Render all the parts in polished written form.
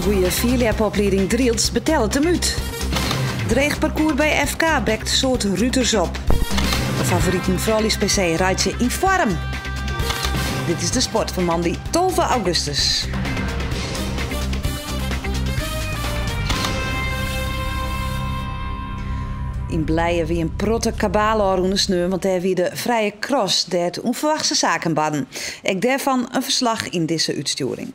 Goeie fierljepoplieding Drylts betellet him út. Dreech parkoer by FK bekt soad ruters op. De favoriten frouljus PC reitsje yn foarm. Dit is de sport fan moandei 12 augustus. Yn Blije wie in protte kabaal ôfrûne sneon, want dêr wie de frije cross dêr't ûnferwachtse saken barden. Ek dêrfan in ferslach yn dizze útstjoering.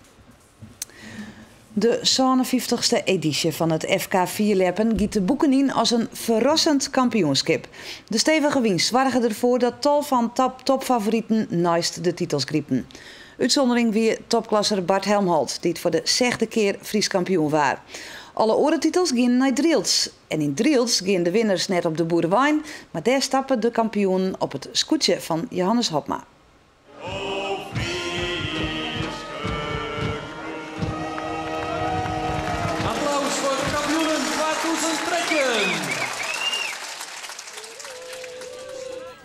De sânenfyftichste edysje fan it FK fierljeppen giet de boeken yn as in ferrassend kampioenskip. De stevige wyn soarge derfoar dat tal fan topfavoriten neist de titels grypten. Utsûndering wie topklasser Bart Helmholt, dy't foar de sechde kear Frysk kampioen waard. Alle oare titels gienen nei Drylts. En yn Drylts gean de winners net op de boerewein, mar dêr stappe de kampioenen op it skûtsje fan Johannes Hobma. Applaus foar de kampioenen 2013!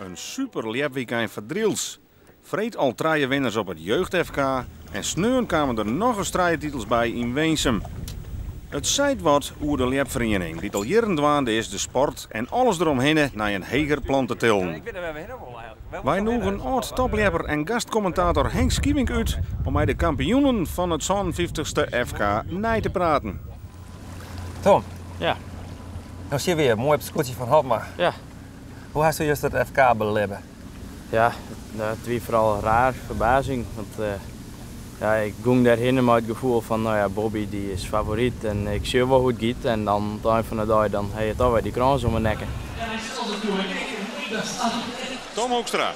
In super ljepwykein foar Drylts. Freed al trije winners op it Jeugd-FK en sneon kamen der nochris trije titels by yn Winsum. It seit wat oer de ljepferiening, dy't al jierren dwaande is de sport en alles deromhinne nei in heger plan te tillen. Wy nûgen âld-topljepper en gastkommentator Henk Schievink út om mei de kampioenen fan it sânenfyftichste FK nei te praten. Tom. Ja. No sitte we hjir moai op it skûtsje fan Hobma. Ja. Hoe hasto juster it FK belibbe? Ja, it wie foaral raar, ferbazing. Want ja, ik gong dêrhinne mei it gefoel fan, no ja, Bobby dy is favoryt en ik sjoch wol hoe't it giet. En dan oan it ein fan de dei dan ha je toch wer dy krâns om 'e nekke. Tom Hoekstra.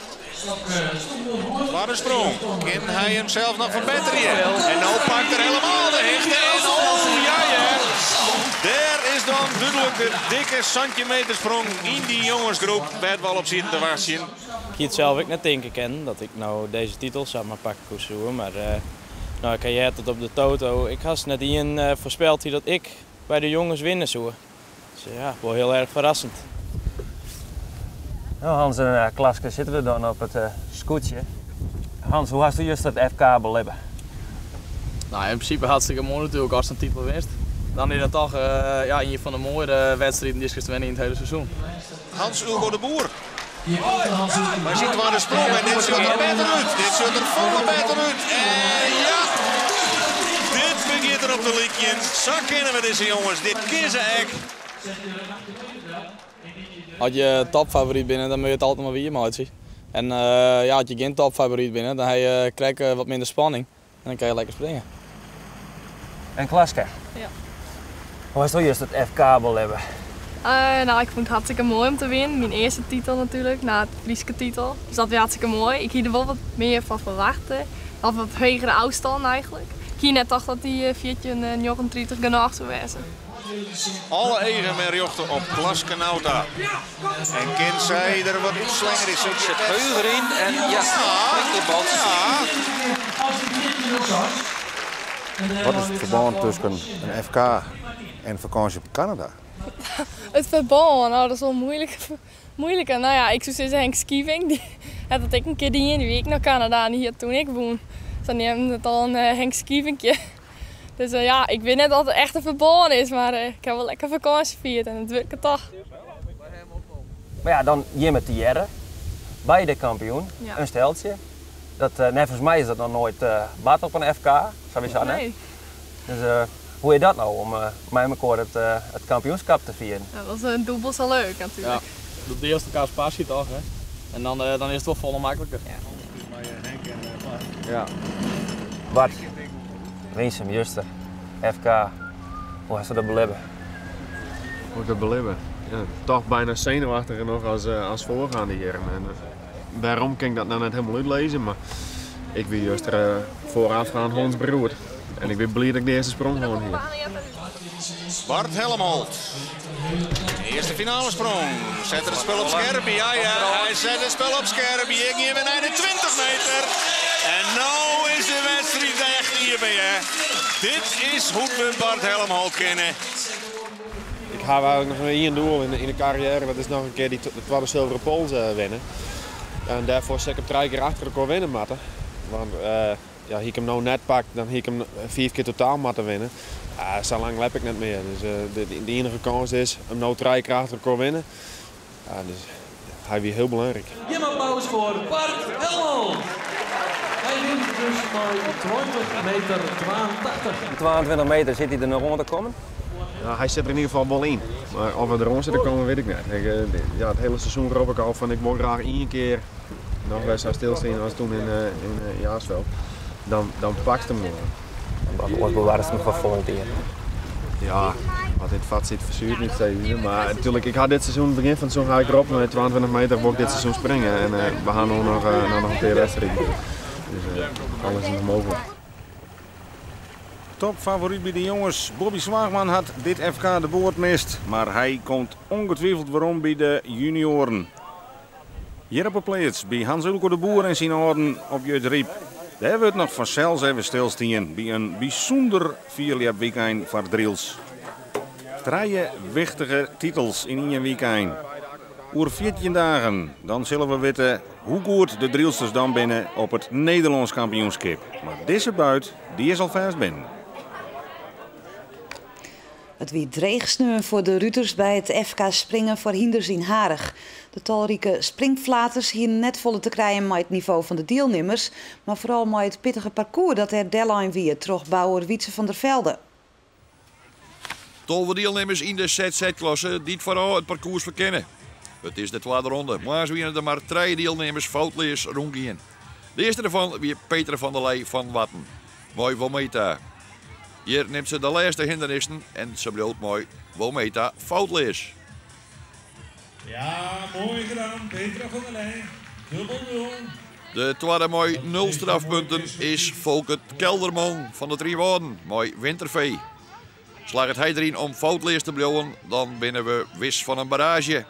Twadde sprong. Kin hy himsels noch ferbetterje? En no pakt er helemaal de hichte. En oh ja hear, dêr is dan dúdlik de dikke santjin-metersprong yn dy jongesgroep wêr't we al op sieten te wachtsjen. Ik hie it sels ek net tinke kinnen dat ik no dizze titel samar pakke soe, mar no, ik ha heard dat op de Toto ek hast net ien foarspeld hie dat ik by de jonges winne soe. Dus ja, wol hiel erch ferrassend. No Hans en Klaske sitte we dan op it skûtsje. Hans, hoe hasto juster it FK belibbe? No, yn prinsipe hartstikke moai natuerlik ast in titel winst. Dan is dat toch ja, ien fan de moaiere wedstriden dy'tst kinst winne yn it hiele seizoen. Hans Ulbo de Boer. Mei syn twadde sprong en dit sjocht der better út. Dit sjocht der folle better út. En ja, dit begjint der op te lykjen. Sa kenne we dizze jonges. Dit kinne se ek. As je topfavoryt binne, dan moatte je it altyd mar wier meitsje. En ja, as je gjin topfavoryt binne, dan ha je krekt wat minder spanning en dan kinne je lekker springe. En Klaske? Ja. Hoe hasto juster it FK belibbe? No, ik fûn it hartstikke moai om te winnen. Myn earste titel natuerlik, na it Fryske titel. Dus dat wie hartstikke moai. Ik hie der wol wat mear fan ferwachte. Of wat hegere ôfstân eigentlik. Ik hie net tocht dat dy 14,39 genôch soe wêze. Alle eagen wer rjochte op Klaske Nauta. En kin sy der wat útslingerje? Se sit heger yn en ja, winkelbal. Wat is it ferbân tusken in FK en fakânsje op Kanada? It ferbân, oh, dat is wol muoilik. Muoilike, no ja, ik soe sizze Henk Schievink, dy hat dat ek in kear dien. Dy wie ek nei Kanada en dy hat toen ek wûn. Sa neamden se it al in Henk Schievinkje. Dus ja, ik wit net oft it echt in ferbân is, mar ik ha wol lekker fakânsje fierd en it wurket toch. Mar ja, dan jimme tegearre, beide kampioen, in steltsje. Dat, neffens my is dat noch noait bard op in FK, sawiesa net. Nee. Dus hoe is dat no om mei mekoar it kampioenskap te fieren? Ja, dat is dûbel sa leuk natuerlik. Ja, dat deelst elkaars passie toch, hè? En dan is it wol folle makliker. Ja. Bart, Winsum, juster, FK, hoe hast dat belibbe? Hoe ik dat belibbe? Ja, toch bijna senuwachtiger noch as, as foargeande jierren. En wêrom kin ik dat no net hielendal útlizze, mar ik wie juster foarôfgeand hondsberoerd. En ik bin bliid dat ik de earste sprong hân hie. Bart Helmholt. Earste finalesprong. Set er it spul op skerp? Ja, ja, hy set it spul op skerp. Hjir gean we nei de 20 meter. En no is de wedstriid echt iepen, hear. Dit is hoe't we Bart Helmholt kenne. Ik ha eigenlik noch ien doel yn de karriêre, dat is noch in kear dy twadde sulveren pols winne. En dêrfoar sil ik him trije kear achter elkoar winne moatte. Want. Ja, hie ik him no net pakt, dan hie ik him 5 kear totaal moatte winne. Ja, sa lang ljep ik net mear. Dus de iennige kâns is him no 3 kear achter elkoar winne. Ja, dus hy wie hiel belangryk. Jim applaus foar Bart Helmholt. Hy wint dus mei 20 meter 82. 22 meter sit hy der noch oan te kommen? Ja, hy sit der yn ieder gefal wol yn. Mar oft er der oan sit te kommen, wit ik net. Ik, ja, it hiele seizoen rop ik al fan ik wol graach ien kear noch wer sa stilstean as toen yn Jaarsveld. Dan pakst him gewoan. Want oars bewarrest him foar folgjend jier. Ja, wat dit vat sit verzuurt niet steeds. Maar natuurlijk, ik ha dit seizoen, begin fan it seizoen ha ik roppen, met 22 meter wol ik dit seizoen springen. En we ha no noch in pear wedstriden. Dus alles is noch mooglik. Topfavoryt by de jonges Bobby Zwaagman hat dit FK de boat mist, mar hy komt ongetwijfeld werom by de junioaren. Hjir op 'e pleats by Hans Ulco de Boer en syn âlden op Jutryp. Dêr wurdt noch fansels even stilstien by in bysûnder fierljepwykein foar Drylts. Trije wichtige titels yn ien wykein. Oer 14 dagen dan sille we witte hoe goed de Drylsters dan binne op it Nederlânsk kampioenskip. Mar dizze buit dy is alfêst binnen. It wie dreech sneon foar de ruters by it FK Springen foar hynders yn Harich. De talrike springflaters hienen net folle te krijen mei it nivo fan de dielnimmers, mar foaral mei it pittige parkoers dat der dellein wie troch bouwer Wietse van der Velde. 12 dielnimmers yn de ZZ-klasse dy't foarôf it parkoers ferkenne. It is de twadde ronde. Moarns wiene der mar 3 dielnimmers foutleas rûngien. De earste derfan wie Peter van der Leij fan Warten mei Wometa. Hjir nimt se de lêste hindernissen en se bliuwt mei Wometa foutleas. Ja, moai gedaan, Petra van der Leij. Dubbel nul. De twadde mei 0 strafpunten is Folkert Kelderman fan de Trynwâlden mei Wintervee. Slagget hy deryn om foutleas te bliuwen, dan binne we wis fan in barraazje.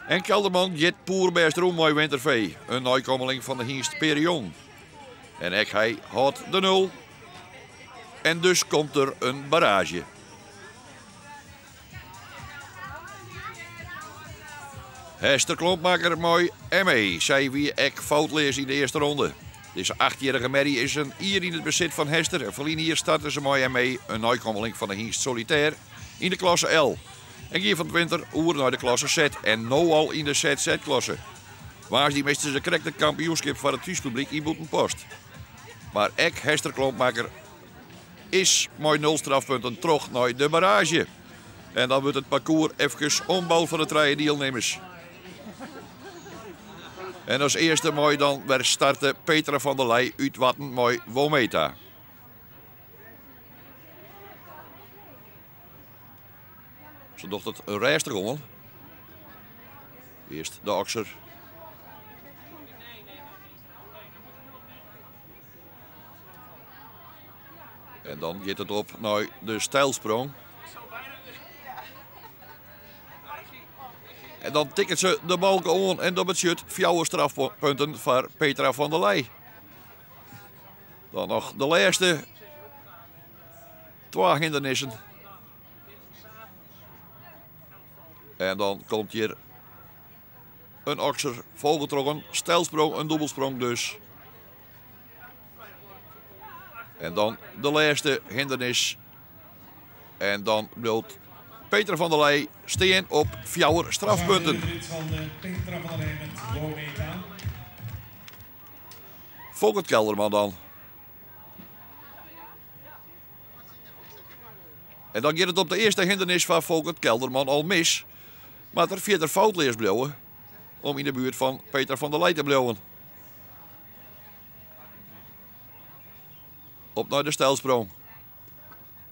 En Kelderman giet poerbêst rûn mei Wintervee, in neikommeling fan de hynst Perion. En ek hy hâldt de nul. En dus komt der in barraazje. Hester Klompmaker mei ME. Sy wie ek foutleas yn de earste ronde. Dizze 8-jierrige merrie is in jier yn it besit fan Hester. En ferline jier starte se mei ME, in neikommeling fan de hynst Solitair, yn de klasse L. En gie fan 't winter oer nei de klasse Z en no al yn de ZZ-klasse. Woansdei miste se krekt it kampioenskip foar it thúspublyk yn Bûtenpost. Mar ek Hester Klompmaker is mei 0 strafpunten troch nei de barraazje. En dan wurdt it parkoers efkes omboud foar de trije dielnimmers. En as earste mei dan wer starte Petra van der Leij út Warten mei Wometa. Se docht it rêstich oan. Earst de okser. En dan giet it op nei de steilsprong. En dan tikket se de balke oan en dat betsjut 4 strafpunten foar Petra van der Leij. Dan noch de lêste 2 hindernissen. En dan komt hjir in okser folge troch in steilsprong, in dûbelsprong dus. En dan de lêste hindernis. En dan bliuwt Petra van der Leij stean op 4 strafpunten. Folkert Kelderman dan. En dan giet it op de earste hindernis foar Folkert Kelderman al mis. Mar er fierder foutleas bliuwe om yn de buert fan Petra van der Leij te bliuwen. Op nei de steilsprong.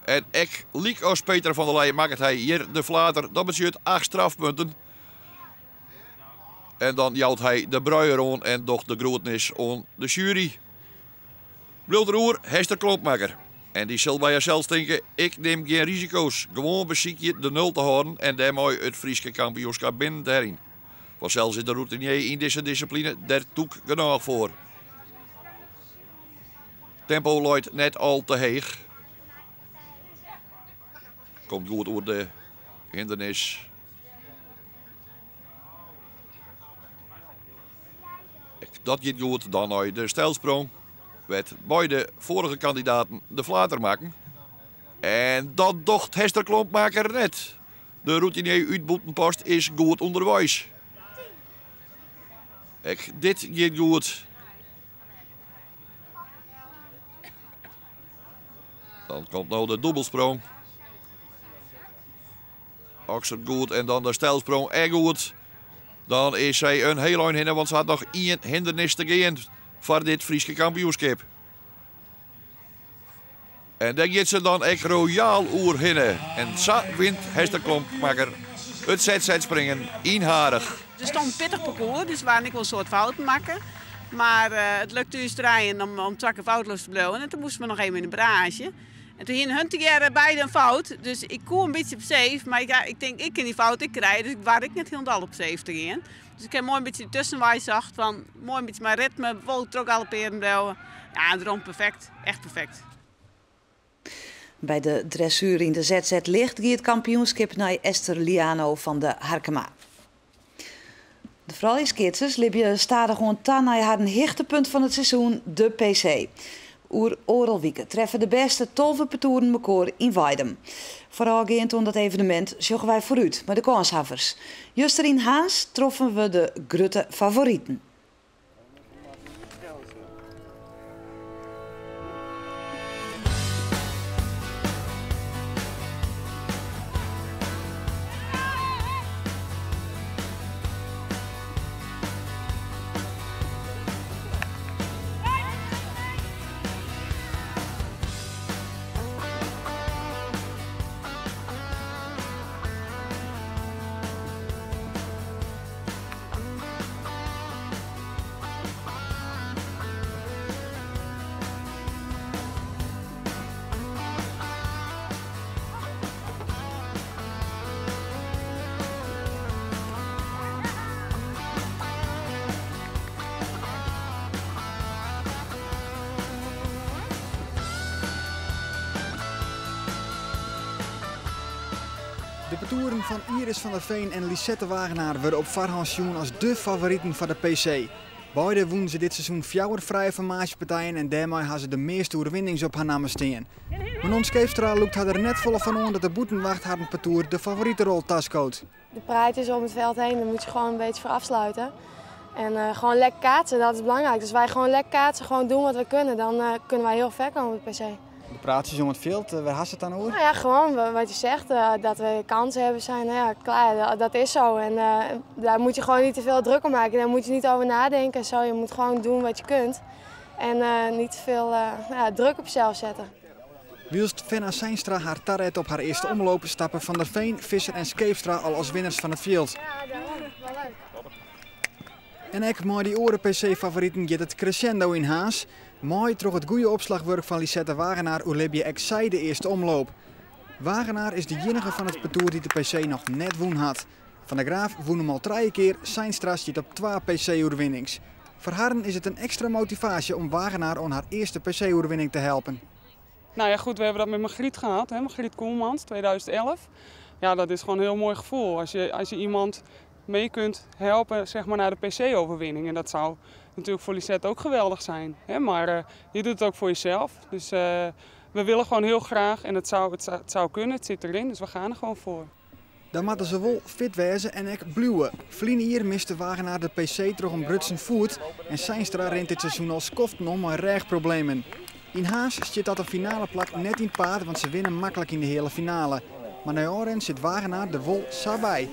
En ek lykas Petra van der Leij makket hy hjir de flater. Dat betsjut 8 strafpunten. En dan jout hy de bruier oan en docht de groetnis oan de sjuery. Bliuwt der oer Hester Klompmaker. En dy sil by harsels tinke, ik nim gjin risiko's. Gewoan besykje de nul te hâlden en dêrmei it Fryske kampioenskip binnen te heljen. Fansels is de routinier yn dizze dissipline der tûk genôch foar. Tempo leit net al te heech. Komt goed oer de hindernis. Dat giet goed, dan nei de steilsprong. Wêr't beide foarige kandidaten de flater makken. En dat docht Hester Klompmaker net. De routinier út Bûtenpost is goed ûnderweis. Ek dit giet goed. Dan komt no de dûbelsprong. Okser goed en dan de stijlsprong ek goed. Dan is sy in hiel ein hinne, want se hat noch ien hindernis te gean foar dit Fryske kampioenskip. En dêr giet se dan ek royaal oerhinne. En sa wint Hester Klompmaker it ZZ-springen yn Harich. Der stond in pittich parcours, dus waarden ek wol in soad fouten makke. Mar it lukte ús trijen om twa kear foutloos te bliuwen en toen moasten we noch even yn de barraazje. En toen hiene hun tegearre beide in fout, dus ik koe in bytsje op safe, mar ik tink ik kin dy fout ek krije, dus ik doar ek net hielendal op safe te gean. Dus ik ha moai in bytsje tuskenwei socht fan moai in bytsje mei ritme, wol trochgalopearjen bliuwe. Ja, en derom perfekt, echt perfekt. By de dressuer yn de ZZ Licht gie it kampioenskip nei Esther Liano fan de Harkema. De frouljuskeatsers libje stadichoan ta nei harren hichtepunt fan it seizoen, de PC. Oer oardel wike treffe de bêste 12 partoeren mekoar yn Weidum. Foarôfgeand oan dat evenemint sjogge wy foarút mei de kânshawwers. Juster yn Harns troffen we de grutte favoriten. De partoeren fan Iris van der Veen en Lisette Wagenaar wurde op foarhân sjoen as de favoriten foar de PC. Beide wûnen se dit seizoen fjouwer frije formaasjepartijen en dêrmei ha se de measte oerwinnings op har namme stean. Manon Scheepstra lûkt har der net folle fan oan dat de bûtenwacht harren partoer de favoriterol taskoot. De praatjes om het veld heen, daar moet je gewoon een beetje voor afsluiten. En gewoon lekker kaatsen, dat is belangrijk. Dus wij gewoon lekker kaatsen, gewoon doen wat we kunnen. Dan kunnen wij heel ver komen op het PC. De praatjes om het veld, waar hast het dan over? Nou ja, gewoon wat je zegt, dat we kansen hebben zijn. Nou ja, klaar, dat is zo. En daar moet je gewoon niet te veel druk om maken. Daar moet je niet over nadenken en zo. Je moet gewoon doen wat je kunt. En niet te veel druk op jezelf zetten. Wylst Fenna Seinstra har taret op har earste omloop stappe Van der Veen, Visser en Scheepstra al as winners fan it fjild. Ja, daarom. Wel leuk. En ek mei dy oare PC-favoriten giet it crescendo yn Harns. Mei troch it goede opslachwurk fan Lisette Wagenaar oerlibje ek sy de earste omloop. Wagenaar is de iennige fan it partoer dy't de PC noch net wûn hat. Van der Graaf wûn him al trije kear, Seinstra stiet op twa PC-oerwinnings. Foar harren is it in ekstra motivaasje om Wagenaar oan har earste PC-oerwinning te helpen. Nou ja, goed, we hebben dat met Margriet gehad, hè? Margriet Koelmans, 2011. Ja, dat is gewoon een heel mooi gevoel. Als je iemand mee kunt helpen, naar de PC-overwinning. En dat zou natuurlijk voor Lisette ook geweldig zijn. Hè? Maar je doet het ook voor jezelf. Dus we willen gewoon heel graag en het zou kunnen, het zit erin, dus we gaan er gewoon voor. Dan moatte se wol fit wêze en ek bliuwe. Ferline jier miste Wagenaar de PC troch in brutsen foet en Seinstra rint dit seizoen al skoften om mei rêchproblemen. Yn Harns stiet dat in finale plak net yn paad, want se winne maklik yn de heale finale. Mar nei ôfrin sit Wagenaar der wol sa by.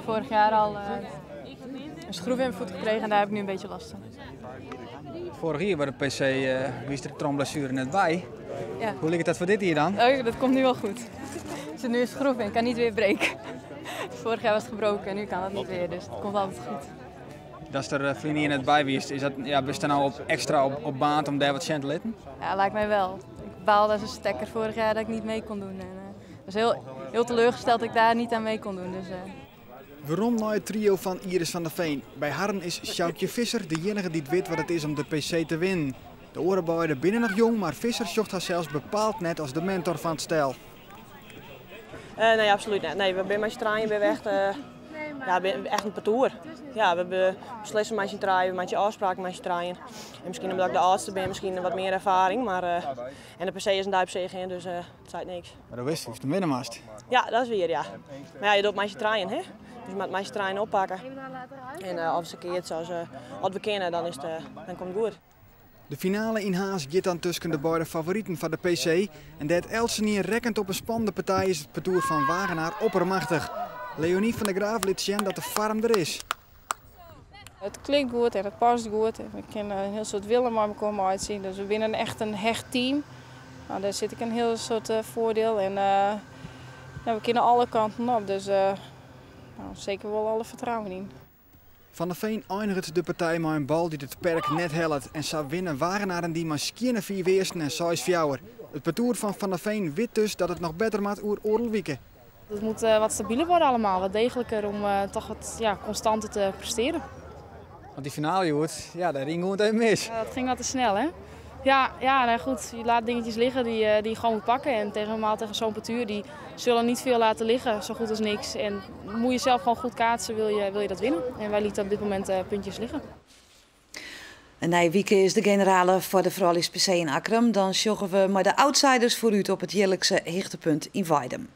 Vorig jaar al een schroef in mijn voet gekregen en daar heb ik nu een beetje last van. Vorig jaar bij de PC wie er tromblessure net bij. Ja. Hoe ligt dat voor dit jaar dan? Oh, dat komt nu wel goed. Er zit nu een schroef in, ik kan niet weer breken. Vorig jaar was het gebroken en nu kan het niet weer, dus het komt altijd goed. Dat is er verleden jaar net bij geweest. Is dat, ja, bist er nou op, extra op baan om daar wat cent te litten? Ja, lijkt mij wel. Ik baalde als een stekker vorig jaar dat ik niet mee kon doen. En ik was heel, heel teleurgesteld dat ik daar niet aan mee kon doen. Dus. Waarom nou het trio van Iris van der Veen? Bij harren is Sjoukje Visser de enige die het weet wat het is om de PC te winnen. De oren binnen nog jong, maar Visser zocht haar zelfs bepaald net als de mentor van het stel. Nee, absoluut niet. Nee, we zijn met z'n drieën weer echt Ja, we echt in partoer. Ja, we beslissen mei syn trijen, we meitsje ôfspraken mei syn trijen. En miskien omdat ik de âldste bin, miskien wat mear erfaring. Mar, en de PC is in dei op sich, dus it seit niks. Mar do witst hoe'tst winne moatst. Ja, dat is wier, ja. Mar ja, je docht mei syn trijen, hè. Dus je moatte mei syn trijen oppakke. En as we keatse as, as we kinne, dan, is it, dan komt it goed. De finale yn Harns giet dan tusken de beide favoriten foar de PC. En dêr't eltsenien rekkenet op in spannende partij is it partoer fan Wagenaar oppermachtich. Leonie van der Graaf lit sjen dat de foarm der is. It klikt goed en it past goed. En we kinne in hiel soad wille mei elkoar meitsje. Dus we binne echt in hecht team. Nou, dêr sit ek in hiel soad foardiel. En we kinne alle kanten op. Dus nou, seker wol alle fertrouwen yn. Van der Veen einiget de partij mei in bal dy't it perk net hellet. En sa winne Wagenaar-en-dy mei skjinne 5 earsten en 6-4. It partoer fan Van der Veen wit dus dat it noch better moat oer oardel wike. Het moet wat stabieler worden allemaal, wat degelijker om toch wat ja, constanter te presteren. Want dy finale hjoed, ja, dêr rûn gewoan even mis. Ja, dat ging wat te snel, hè? Ja, ja nou goed, je laat dingetjes liggen die je gewoon moet pakken. En normaal tegen zo'n partuur, die zullen niet veel laten liggen, zo goed als niks. En moet je zelf gewoon goed kaatsen, wil je dat winnen. En wij lieten op dit moment puntjes liggen. En nije wike is de generale foar de Frouljus PC yn Akkrum. Dan sjogge we mei de outsiders foarút op it jierlikse hichtepunt yn Weidum.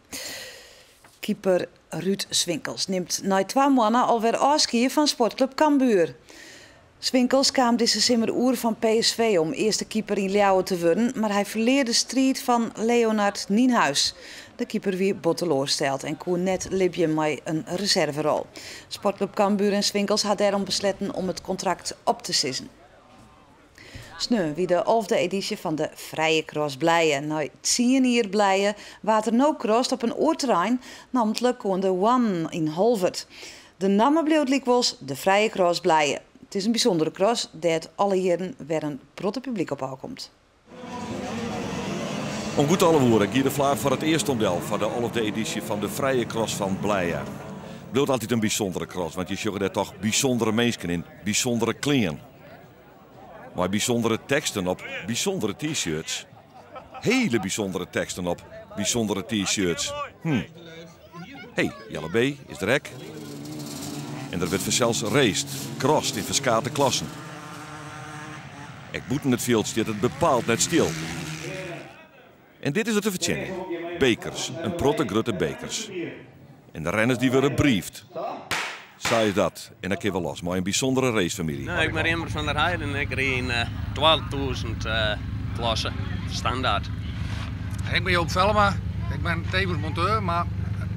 Keeper Ruud Swinkels nimt nei 2 moannen alwer ôfskie fan sportklup Cambuur. Swinkels kaam dizze simmer oer fan PSV om earste keeper yn Ljouwert te wurden, mar hy ferlear de striid fan Leonard Nienhuis. De keeper wie bot teloarsteld en koe net libje mei in reserverol. Sportklup Cambuur en Swinkels ha dêrom besletten om it kontrakt op te sizzen. Sneon wie de 11e edysje fan de Frije Cross Blije. Nei 10 jier Blije waard der no crossed op in oar terrein, nammentlik oan de One yn Holwert. De namme bliuwt lykwols de Frije Cross Blije. It is in bysûndere cross dêr't alle jierren wer in protte publyk op ôfkomt. Om goed 11 oere gie de flaach foar it earst omdel foar de 11e edysje fan de Frije Cross fan Blije. Bliuwt altyd in bysûndere cross, want je sjogge dêr toch bysûndere minsken yn bysûndere klean. Mei bysûndere teksten op bysûndere t-shirts. Hiele bysûndere teksten op bysûndere t-shirts. Hey, Jelle B. is der ek. En der wurdt fansels raced, crossed yn ferskate klassen. Ek bûten it fjild stiet it bepaald net stil. En dit is it te fertsjinjen. Bekers, in protte grutte bekers. En de renners dy wurde briefd. Sa is dat. En dan kinne we los mei in bysûndere racefamylje. Nou, ik ben Riemer van der Heijden. Ik ried yn 2000 klasse, standaard. Ik ben Joop Velma. Ik ben tevens monteur, mar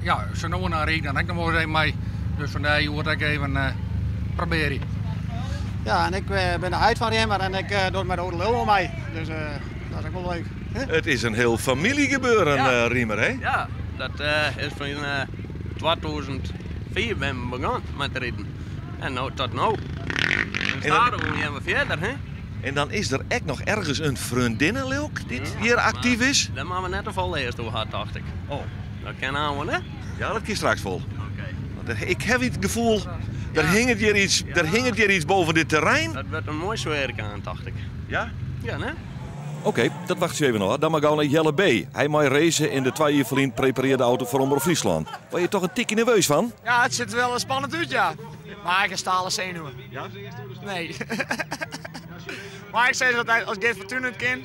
ja, sa no en dan ried ik dan ek noch wol ris even mei. Dus fandêr hjoed ek even probearje. Ja, en ik ben de heit fan Riemer en ik doch mei de Oude Lul mei. Dus dat is ek wol leuk. It is in hiel famyljegebeuren, Ja. Riemer, hè? Ja, dat is fan 2005 ben we begûn mei te riden. En no tot no. En stadichoan gean we fierder, hè? En dan is der ek noch ergens in freondinne, leau 'k, dy't Ja, hjir aktyf mar is? Dêr moatte we net te folle earst oer ha, tocht ik. Oh. Dat kin oan, hè? Ja, dat kin straks wol. Oké. Want ik ha it gefoel, der hinget hjir iets, der hinget hjir iets boven dit terrein. Dat wurdt in moai sfearke oan, tocht ik. Ja? Ja, né? Oké, dat wachtsje we even ôf. Dan mar gau nei Jelle B. Hy mei race yn de 2 jier ferlyn preparearre auto foar Omrop Fryslân. Wurde je toch in tikje nerveus fan? Ja, it sit der wol spannend út, ja. Mar ik ha stalen senuwen. Ja? Nee. Mar ik sis altyd, as Geert Fortuin it kin,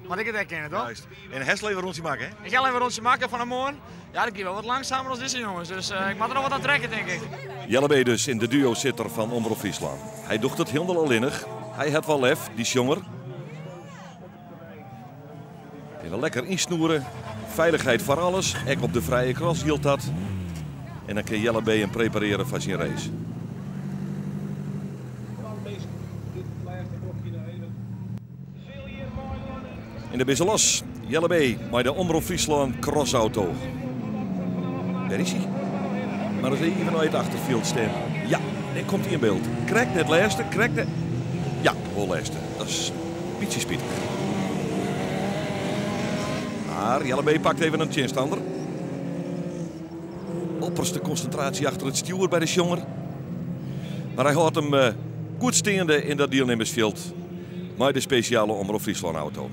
moat ik it ek kinne, toch? Juist. En hast even in rûntsje makke, hè? Ik ha even in rûntsje makke fan 'e moarn. Ja, dat gie wol wat langsumer as dizze jonges, dus ik moat der noch wat oan trekke, tink ik. Jelle B. dus yn de duo-sitter fan Omrop Fryslân. Hy docht it hielendal allinnich. Hy hat wol lef, dy sjonger. Even lekker ynsnoere. Feilichheid foar alles. Ek op de frije cross jildt dat. En dan kin Jelle B. him preparearje foar syn race. En dêr binne se los. Jelle B. mei de Omrop Fryslân crossauto. Dêr is hy. Mar ris even nei it achterfjild stean. Ja, dêr komt hy yn byld. Krekt net lêste, krekt net... Ja, wol lêste. Dat is in bytsje spitich. Mar Jelle B. pakt even in tsjinstanner. Opperste konsintraasje achter it stjoer by de sjonger. Mar hy hâldt him goed steande yn dat dielnimmersfjild mei de spesjale Omrop Fryslân auto.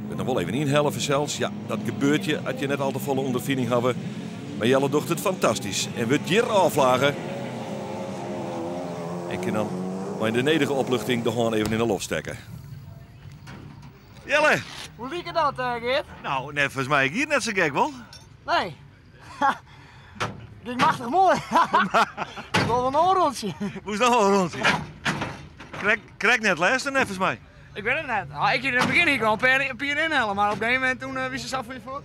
Wurdt noch wol even ynhelle fansels. Ja, dat gebeurt je as je net al te folle ûnderfining hawwe. Mar Jelle docht it fantastysk en wurdt hjir ôfflage. En kin dan mei de nedige opluchting de hân even yn de loft stekke. Jelle! Hoe like dat, eh, Geert? Nou, neffens my gie it net sa gek, wol? Nee. Ging machtich moai. Ik wol wol noch in rûntsje. Woest noch wol in rûntsje? Krekt, krekt net lêste, neffens my. Ik wit it net. Ah, ik hie yn it begjin hie ik al in pear ynhelle, mar op in gegeven momint toen eh, wie se sa fan je fuort.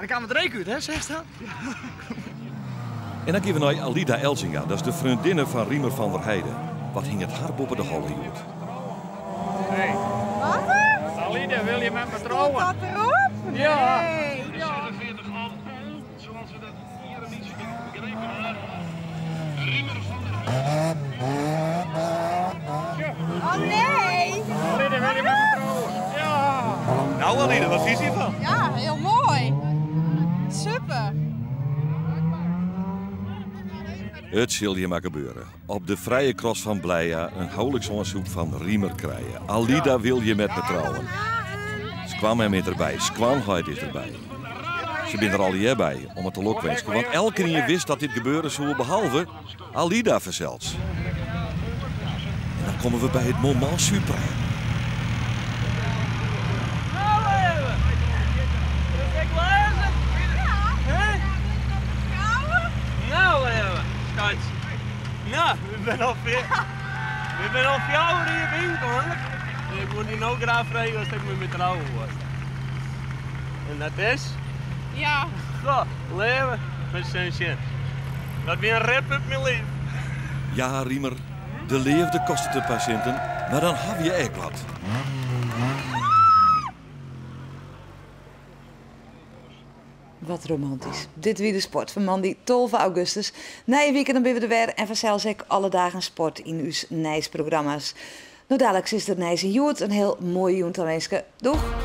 En dan kaam it reek út, hè, seachst dat? En dan gean we nei Alida Elzinga, dat is de freondinne fan Riemer van der Heide. Wat hinget har boppe de holle hjoed? Hey. Wat? Alida, wil je met me trouwen? Stond dat erop? Ja. Nee. Oh nee! Alida, wil je met me trouwen? Ja. Nou Alida, wat vind je hiervan? Ja, heel mooi. Super. It sil hjir mar gebeure. Op de frije cross fan Blija in houliksoansoek fan Riemer krije. Alida wil je met me trouwen. Skoanmem is derby, skoanheit is derby. Se binne der allegear by om it te lokwinsken, want elkenien wist dat dit gebeure soe, behalve Alida fansels. En dan komme we by it moment suprême. Nou, even, skatje. Nou, we binne al we binne al 4 jier winkel. Ik wol dy no graach freegje oft ik mei my trouwe wolst. En dat is? Ja. Goh, leave, met sjen. Dat wie in rip út myn liif. Ja, Riemer, de leafde kostet in pear sinten, mar dan hawwe je ek wat. Wat romantysk. Dit wie de sport fan moandei 12 augustus. Nije wike dan binne we der wer en fansels ek alle dagen sport yn ús nijsprogramma's. No daliks is der Nijs yn Hjoed. In hiel moaie jûn tawinske. Doeg!